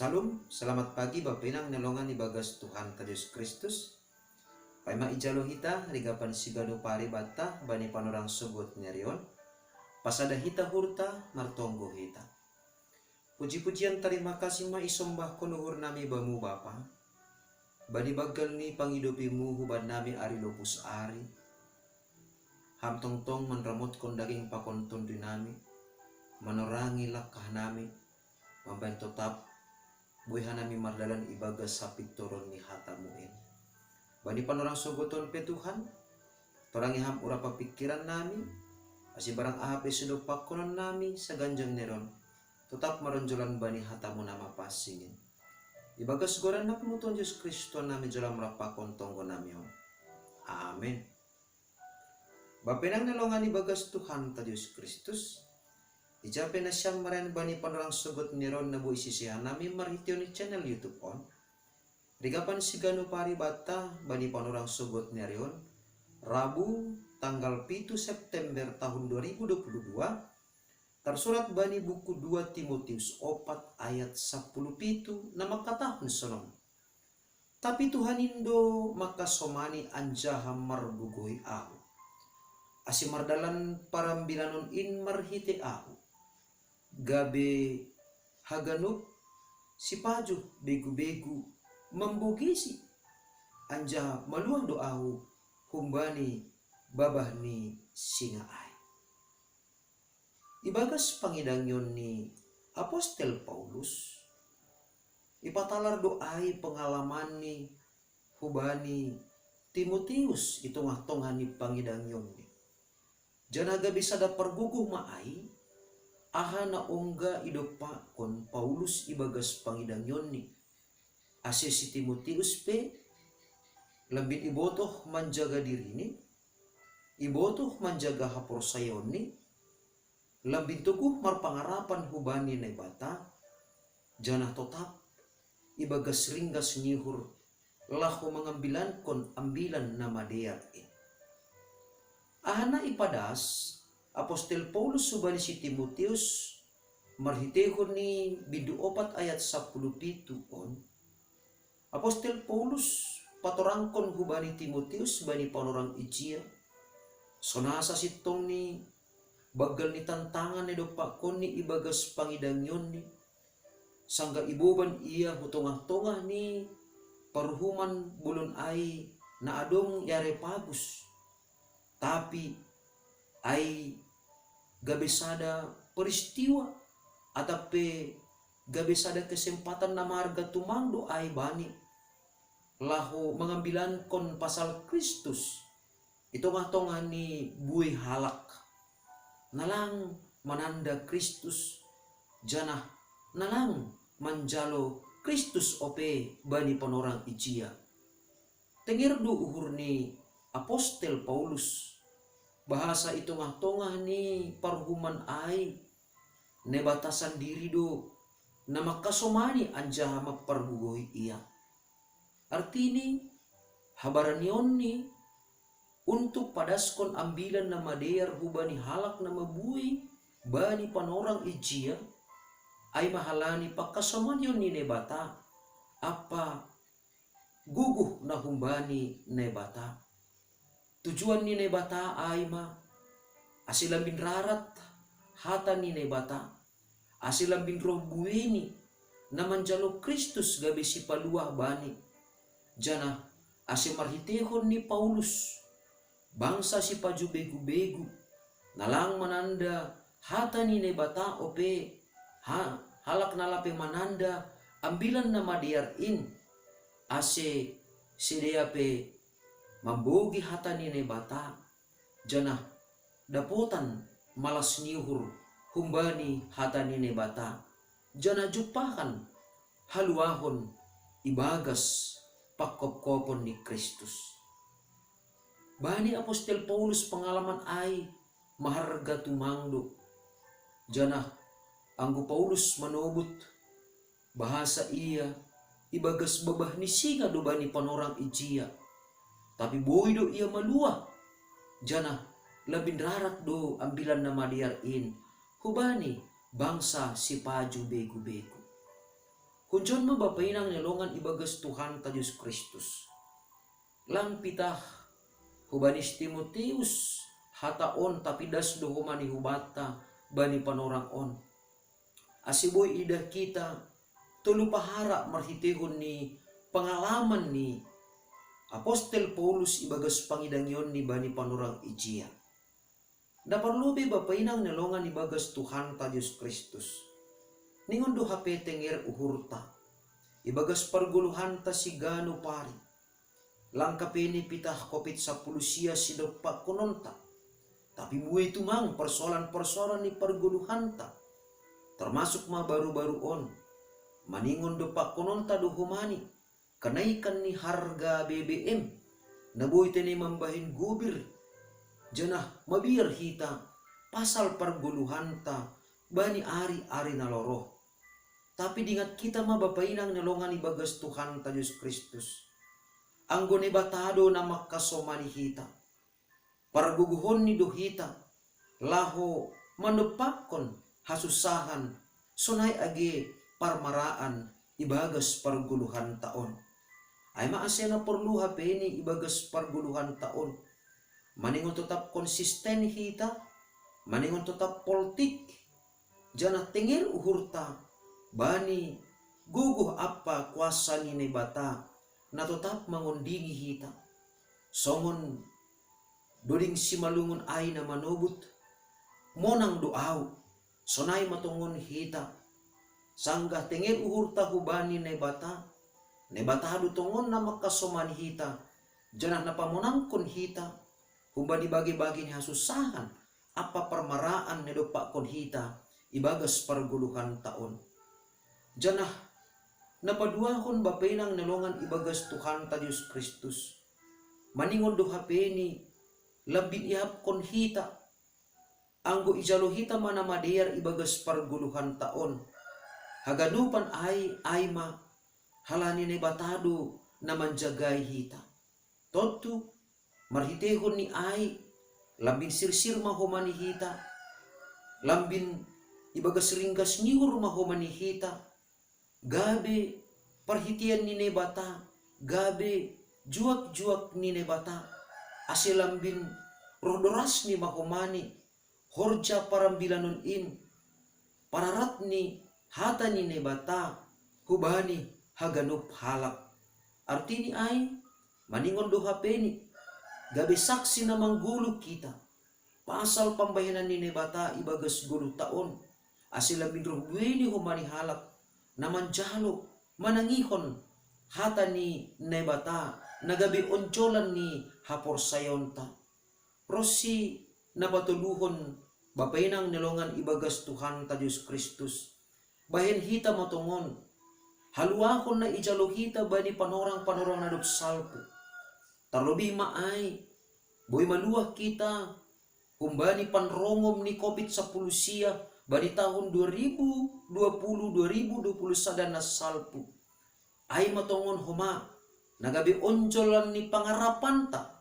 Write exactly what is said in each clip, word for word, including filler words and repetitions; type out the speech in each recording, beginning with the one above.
Shalom, selamat pagi Bapa Inang na longan ibagas Tuhanta Jesus Kristus. Paima ijalo hita rigapan sigado pari banta bani panorang sogot ni ari on, pasada hita uhurta, martonggo hita. Puji-pujian tarima kasih ma isombahkon uhur nami Bamu Bapa, bani banggal ni pangidopiMu huban nami ari lopus ari. Ham tongtong manramotkon daging pakon tondinami, manorangi langkah nami, mambahen totap buei hanami mardalan ibagas hapintoron ni hataMu in. Bani panorang sogot on pe Tuhan, torangi Ham urap pingkiran nami, ase barang aha pe sidompakkonon nami saganjang ni ari on, totap maronjolan bani hataMu na mapansing in. Ibagas goran AnakMu Tuhan Jesus Kristus nami jalo marap pakon tonggo nami on. Amen. Bapa Inang na longan ibagas Tuhanta Jesus Kristus, ija pe nasiam marayan bani panorang sogot ni ari on na boi sisehon nami marhitehon ni channel YouTube on. Rigapan sigado pari banta bani panorang sogot ni ari on, Rabu tanggal pitu September tahun dua ribu dua puluh dua, tarsurat bani buku dua Timotius opat ayat sapuluh pitu na mangkatahon sonon: Tapi Tuhan in do mangkasomani anjaha margogohi ahu, ase mardalan parambilanon in marhitei ahu, gabe haganup sipajuh begu-begu mambogisi, anjaha maluah do ahu humbani babah ni singa ai. Ibagas pangidangion ni apostel Paulus, ipatalar do ai pengalamanni hubani Timotius i tongah-tongah ni pangidangionni. Janah gabe sada pargogoh ma ai, aha na ongga idompakkon Paulus ibagas pangidangionni, ase si Timotius pe lambin ibotoh manjaga dirini, ibotoh manjaga haporsayaonni, lambin toguh marpangarapan hubani Naibata, janah totap ibagas ringgas ni uhur laho mangambilankon Ambilan Namadear in. Aha na ipadas apostel Paulus hubani si Timotius marhiteihon ni bindu opat ayat sapuluh pitu on? Apostel Paulus patorangkon hubani Timotius bani panorang ijia, songon asa sintongni banggal ni tantangan na idompakkonni ibagas pangidangionni, sanggah iboban ia hu tongah-tongah ni paruhuman bolon ai na adong i Areopagus. Tapi ai gabe sada peristiwa atap pe gabe sada kesempatan na marga tumang do ai bani, laho mangambilankon pasal Kristus i tongah-tongah ni buei halak, na lang mananda Kristus, janah na lang manjalo Kristus ope bani panorang ijia. Tenger do uhur ni apostel Paulus, bahasa i tongah-tongah ni paruhuman ai, Naibata sandiri do na mangkasomani anjaha mampargogohi ia. Artini, habaranionni untuk padaskon Ambilan Namadear hubani halak na mabuei bani panorang ijia, ai ma halani pangkasomanion ni Naibata ampa gogoh na humbani Naibata. Tujuan ni Naibata ai ma ase lambin rarat hata ni Naibata, ase lambin roh bueini na manjalo Kristus gabe sipaluah bani, janah ase marhiteihon ni Paulus, bangsa sipajuh begu-begu, na lang mananda hata ni Naibata ope, ha, halak na lape mananda Ambilan Namadear in, ase sidea pe mambogei hata ni Naibata, janah dapotan malas ni uhur humbani hata ni Naibata, janah jumpahan haluahon ibagas pangkopkopon ni Kristus. Bani apostel Paulus pangalaman ai maharga tumang do, janah anggo Paulus manobut, bahasa ia ibagas babah ni singa do bani panorang ijia, tapi boi do ia maluah, janah lambin rarat do Ambilan Namadear in hubani bangsa sipajuh begu-begu. Kunjon ma bapa inang ni longan ibagas Tuhanta Jesus Kristus. Lang pitah hubani si Timoteus hata on, tapi das do homa ni hubanta bani panorang on. Ase boi idah kita tolu pahara marhiteihon ni pangalaman ni apostel Paulus ibagas pangidangion ni bani panorang ijia. Na parlu be bapa inang ni longan ibagas Tuhanta Jesus Kristus. Ningon do hape tenger uhurta ibagas pargoluhanta si ganup ari. Lang kape ni pitah kopit sapuluh sia sidompakkononta. Tapi buei tumang parsoalan-parsoalan ni pargoluhanta, termasuk ma baru-baru on. Maningon dompakkononta do homani kenaikan ni harga B B M, na boi tene mambahen gobir, janah mabiar hita pasal pargoluhanta bani ari-ari na lorot. Tapi dingat kita ma bapa inang ni longan ibagas Tuhanta Jesus Kristus. Anggo Naibata do na mangkasomani hita. Pargogohonni do hita laho mandompakkon hasunsahan, sonai age parmaraan ibagas pargoluhanta on. Ai ma ase na porlu hape ni ibagas pargoluhanta on. Maningon totap konsisten hita, maningon totap poltik, janah tenger uhurta bani gogoh ampa kuasa ni Naibata na totap mangondingi hita. Songon doding simalungun ai na manobut, monang do ahu, sonai ma tongon hita. Sanggah tenger uhurta hubani Naibata, Naibata do tongon na mangkasomani hita, janah na pamonangkon hita humbani bage-bage ni hasunsahan ampa parmaraan na idompakkon hita ibagas pargoluhanta on. Janah na paduahon bapa inang ni longan ibagas Tuhanta Jesus Kristus. Maningon do hape ni lambin iahapkon hita. Anggo ijalo hita ma na madear ibagas pargoluhanta on, haganupan ai, ai ma halani Naibata do na manjagai hita. Tontu, marhiteihon ni ai, lambin sirsir ma homa ni hita, lambin ibagas ringgas ni uhur ma homa ni hita, gabe parhitean ni Naibata, gabe juak-juak ni Naibata, ase lambin roh dorasni ma homa ni horja parambilanon in, pararat ni hata ni Naibata hubani haganup halak. Artini ai, maningon do hape ni, gabe saksi na manggoluh hita pasal pambahenan ni Naibata ibagas goluhta on, ase lambin roh buei ni homa ni halak na manjalo manangihon hata ni Naibata na gabe onjolan ni haporsayaonta. Ronsi na patoluhon bapa inang ni longan ibagas Tuhanta Jesus Kristus, bahen hita ma tongon haluahon na ijalo hita bani panorang-panorang na dob salpu. Tarlobih ma ai, boi maluah hita humbani panrongom ni Covid sapuluh sia bani tahun dua ribu dua puluh, dua ribu dua puluh sada na salpu. Ai ma tongon homa na gabe onjolan ni pangarapanta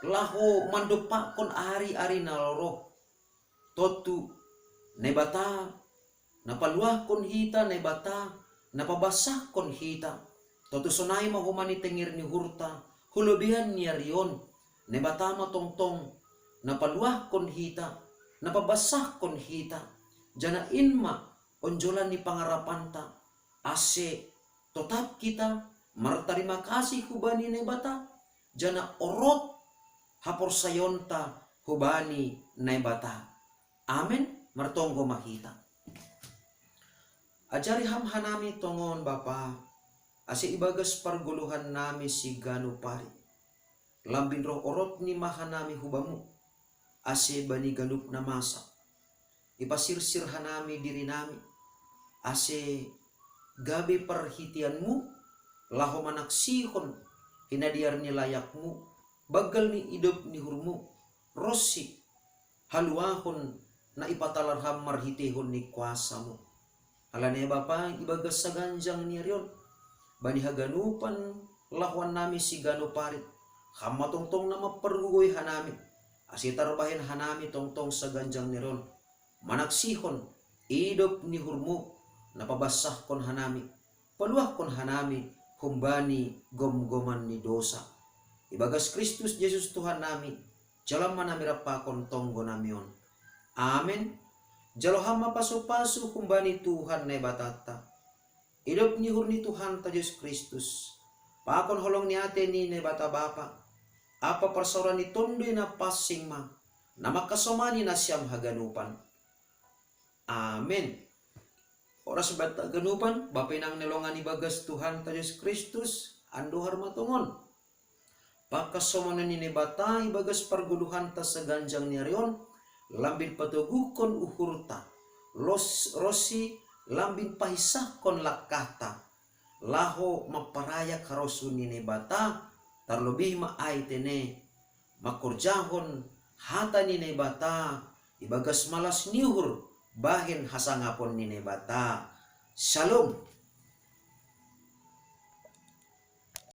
laho mandompakkon ari-ari na lorot. Tontu, Naibata na paluahkon hita, Naibata na pabassahkon hita. Tontu sonai ma homa ni tenger ni uhurta hu lobean ni ari on. Naibata ma tongtong na paluahkon hita, na pabassahkon hita. Janah in ma onjolan ni pangarapanta, ase totap hita martarima kasih hubani Naibata, janah orot haporsayaonta hubani Naibata. Amen. Martonggo ma hita. Ajari Ham hanami tongon, Bapa, ase ibagas pargoluhannami siganup ari lambin roh orotni ma hanami hu Bamu, ase bani ganup na masa ipasirsir hanami dirinami, ase gabe parhiteanMu laho manaksihon hinadear ni layakMu, banggal ni idop ni uhurMu, ronsi haluahon na ipatalar Ham marhiteihon ni kuasaMu. Alani ai Bapa, ibagas saganjang ni ari on, bani haganupan lahoannami siganup ari, Ham ma tongtong na mampargogoi hanami, ase tarbahen hanami tongtong saganjang ni ari on manaksihon idop ni uhurMu na pabassahkon hanami, paluahkon hanami humbani gomgoman ni dosa. Ibagas Kristus Jesus Tuhan nami, jalo ma nami rap pakon tonggo nami on. Amen. Jalo ham ma pasu-pasu humbani Tuhan Naibatanta. Idop ni uhur ni Tuhanta Jesus Kristus, pakon holong ni atei ni Naibata Bapa, ampa parsaoran ni Tonduy Napansing ma, na mangkasomani nasiam haganupan. Amen. Horas banta haganupan, bapa inang na hinaholongan ibagas Tuhanta Jesus Kristus, andohar ma tongon. Pangkasomanan ni Naibata ibagas pargoluhanta saganjang ni ari on, lambin patoguhkon uhurta, los ronsi lambin pahinsahkon langkahta, laho mamparayak harosuh ni Naibata, tarlobih ma ai tene, mangkorjahon hata ni Naibata, ibagas malas ni uhur bahen hasangapon ni Naibata. Shalom.